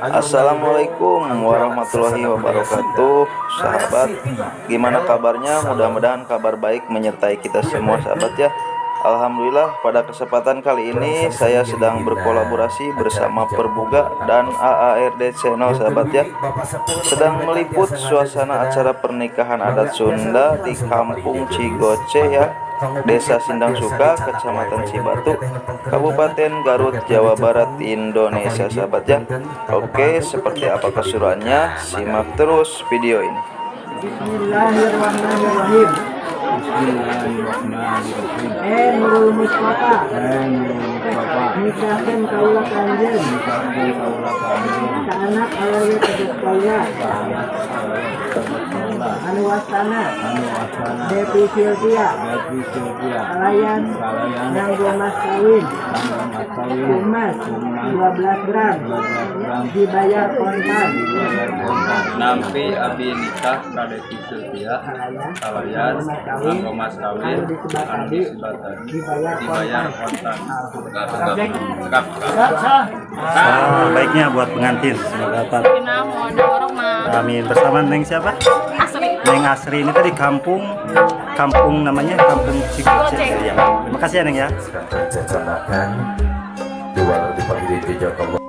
Assalamualaikum warahmatullahi wabarakatuh. Sahabat, gimana kabarnya? Mudah-mudahan kabar baik menyertai kita semua, sahabat ya. Alhamdulillah, pada kesempatan kali ini saya sedang berkolaborasi bersama Perbuga dan AARD Channel, sahabat ya. Sedang meliput suasana acara pernikahan adat Sunda di Kampung Cigoce ya, Desa Sindang Suka, Kecamatan Cibatu, Kabupaten Garut, Jawa Barat, Indonesia, sahabat ya. Oke, seperti apa keseruannya? Simak terus video ini. Bismillahirrahmanirrahim. Bismillahirrahmanirrahim. Eh Nurul Mustafa, Eh Nurul Mustafa, nikahkeun kaula ka anjeun, nikahkeun kaula ka anjeun, ka anak awewe tegas kaula, ka anak awewe tegas kaula, anu wastana, anu wastana, Devi Silvia, Devi Silvia, kalayan, kalayan, nganggo mas kawin, kanggo mas kawin, emas, 12 gram, 12 gram, dibayar kontan, dibayar kontan. Nampi abdi nikah ka Devi Silvia kalayan, kalayan nganggo mas kawin, nganggo mas kawin anu disebat anu tadi, disebat tadi dibayar dibayar kontan. kontan. Cekap. Ah, baiknya buat pengantin semoga dapat. Amin. Bersama Neng siapa? Asri. Neng Asri ini tadi kampung kampung namanya Kampung Cigoce ya. Terima kasih ya, Neng ya. Cacanakan di walau di pagi di Jawa.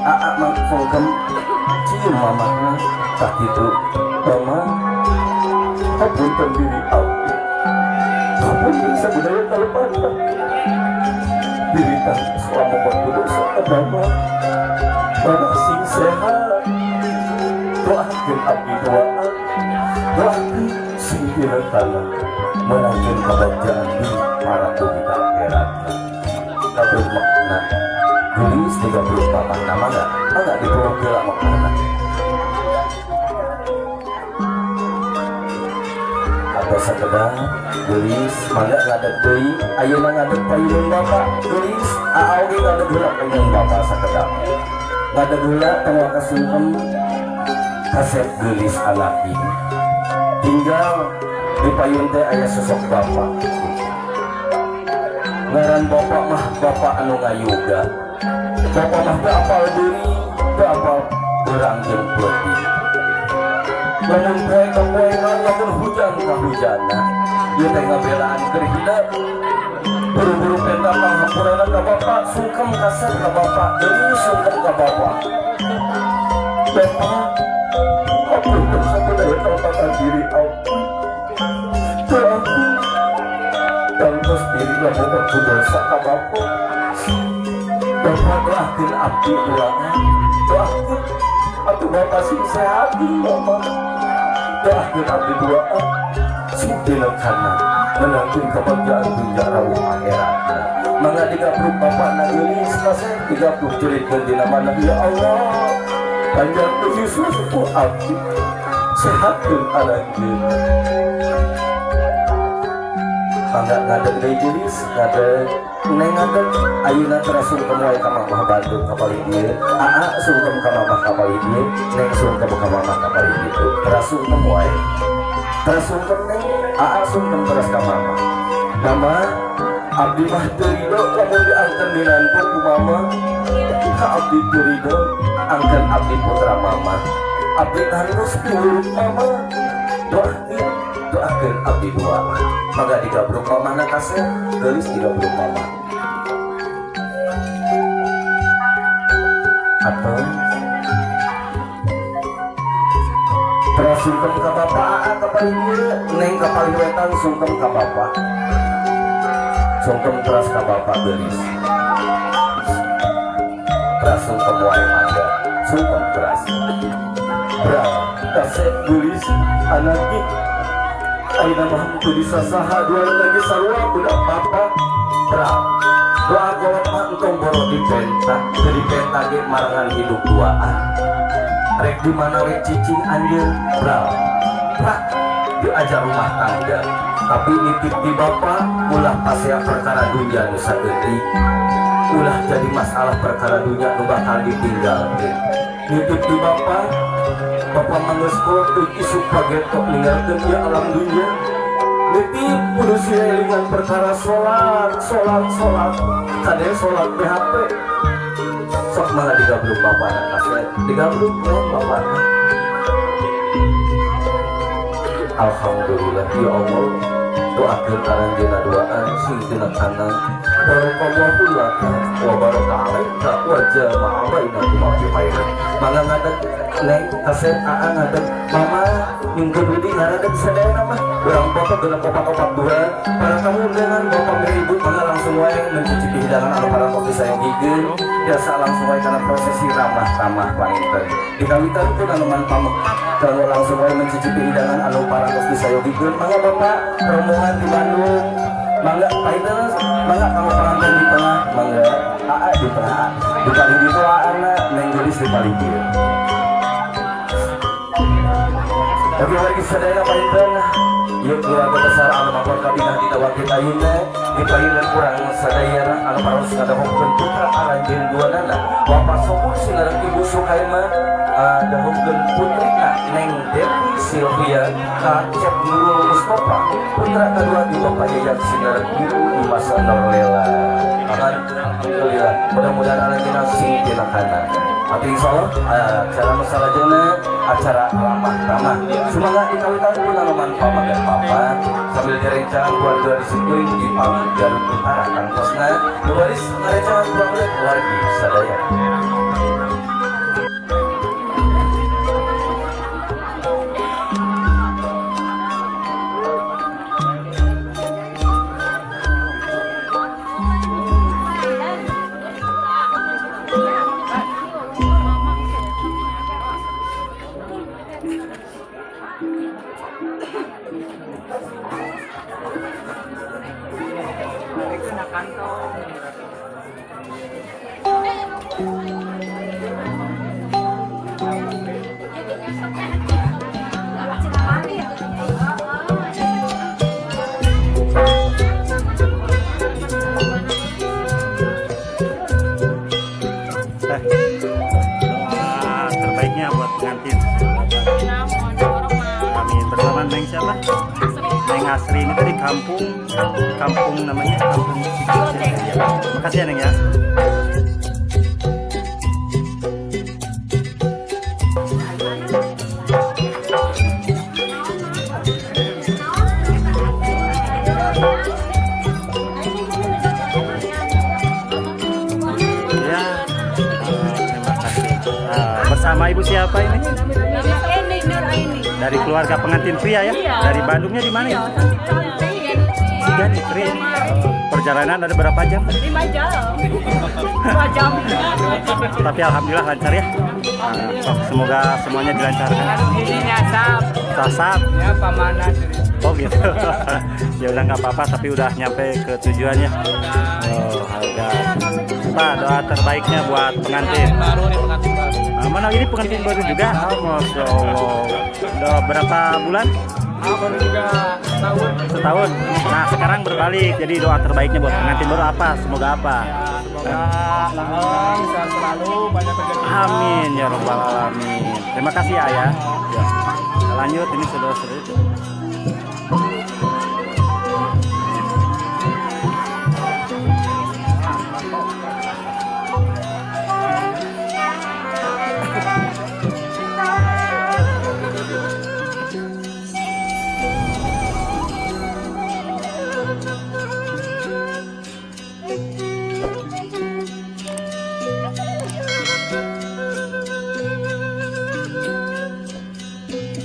Aa mah sungkem cium mamahna tah kitu. Mama, hapunten diri abdi, hapunten sabudaya kalepatan diri tah selama berdosa ka mama. Mama sing sehat, doakeun abdi doaan, doakeun sing dinetana menangkeun kebagjaan di para bumi akhirat. Kabeh makna gelis 30 mamah nama enggak enggak dipeluk heula makna atau sekedar gelis mangga ngadeg deui ayeuna ngadeg payun bapak gelis aa oge ngadeg heula payun bapak sakedap ngadeg heula tong kasungkem kasep gelis anak ini tinggal di payun teh aya sosok bapak ngaran bapak mah bapak anu ngayuga. Bapak mah teu apal deui, teu apal beurang jeung peuting. Lamun poe ka poean, lamun hujan ka hujana, ieu teh ngabelaan keur hidep. Buru-buru penta panghampurana ka bapak, sungkem kasep ka bapak, deui sungkem ka bapak. Bapak, hapunten sabudaya kalepatan diri abdi. Doakeun tangtos diri lamun aku dosa ka bapak. Bapak doakeun abdi doaan, doakeun atuh bapak sing sehat mama, doakeun abdi doaan sing dinekana menangkeun kebahagiaan dunya rawuh akhirat. Mangga digapruk bapak na geulis kasep digapruk jeritkeun dina mana ya Allah, panjang yuswa sepuh abdi, sehatkeun aranjeun. Mangga ngadeg deui geulis, ngadeg neng ngadeg ayeuna teh sungkem wae ka mamah Bandung ka palih dieu, aa sungkem ka mamah ka palih dieu, neng sungkem ka mamah ka palih ditu, teras sungkem wae, teras sungkem neng, aa sungkem teras ka mamah. Mama, abdi mah teu rido lamun diangkeun minantu ku mama, ka abdi teu rido angkeun abdi putra mama, abdi ngantos piwuluk mama, doakeun doakeun abdi doa. Mangga digabruk mamahna kasep, geulis digabruk mama. Atau terus sungkem ka bapak, aa ka palih dieu, neng ka palih wetan sungkem ka bapak, sungkem teras ka bapak geulis. Sasungkem wae mangga, sungkem keras. Bral, kasep gelis anak ayeuna mah teu bisa saha dua lagi sarua budak papa. Bral, doa golok mah entong boro dipenta, teu dipenta ge marangan hidup duaan. Rek di mana we cicing anjeun, bral. Prak diajar rumah tangga, tapi nitip di bapak ulah pasea perkara dunia nu saeutik. Ulah jadi masalah perkara dunia nu bakal ditinggalkeun. Nitip di bapak, bapak manggeus kolot isuk pagetok ninggalkeun ieu alam dunia. Nitip kudu sirelingan perkara salat, salat, salat. Kade salat BHP. Sok malah digabluk bapana kasih, digabluk bapana. Alhamdulillah ya Allah, doakeun aranjeunna duaan sing tinakana. Barakallahu laka wa baraka alaika wa jama'a bainakuma fi khairin. Mangga ngadeg Neng kasep aa ngadeg mama minggu budi ngaradeg sadayana mah. Urang foto genep opat-opat dua. Para tamu undangan bapak ibu mangga langsung wae mencicipi hidangan anu parantos disayogikeun. Biasa langsung wae kana prosesi ramah-ramah panginten. Dikawitan pun anu pamek kalau langsung wae mencicipi hidangan anu parantos disayogikeun. Mangga bapak rombongan di Bandung, mangga painten, mangga kamu pengantin di tengah, mangga aa di tengah, di paling ditu aana Neng Gelis di paling dieu. Oke wargi sadaya painten, ieu keluarga besar anu mangkon kabinah dina waktu ayeuna dipayunan urang sadayana anu paros ngadahongkeun putra aranjeun duanana Bapak Sopur sinareng Ibu Sukaima dahongkeun putrina Neng Devi Sylvia ka Cep Nurul Mustafa putra kedua di Bapak Yayat sinareng Ibu Dimas Norlela. Alhamdulillah, mudah-mudahan aranjeunna sing tinakana. Tapi insyaallah acara masalahna acara ramah-ramah. Semoga dikawitan pun anu pamag dan papa sambil direncang keluarga disiplin di Pamit Garut Utara tangtosna baris ngarencangan keluarga wargi sadaya. Doa terbaiknya buat pengantin. Amin. Bersama Neng siapa? Neng Asri. Ini tadi kampung namanya Kampung Cikocek. Makasih ya Neng ya. Ya, terima kasih. Bersama ibu siapa ini? Dari keluarga pengantin pria ya? Iya. Dari Bandungnya di mana? Iya, Ciganjur. Perjalanan ada berapa jam? 5 jam. 2 jam. Tapi alhamdulillah lancar ya. Nah, semoga semuanya dilancarkan. Ini nyasap. Sasap. Ya pamana. Oh gitu. Ya udah nggak apa-apa, tapi udah nyampe ke tujuannya. Oh, harga. Pak, doa terbaiknya buat pengantin. Baru nih pengantin baru. Nah, mana ini pengantin baru juga? Oh, Masya Allah. Udah berapa bulan? Baru juga setahun. Setahun. Nah, sekarang berbalik. Jadi doa terbaiknya buat pengantin baru apa? Semoga apa? Ya, semoga langgeng, sehat selalu, banyak rezeki. Amin ya robbal alamin. Terima kasih ya. Ya. Lanjut ini saudara-saudara.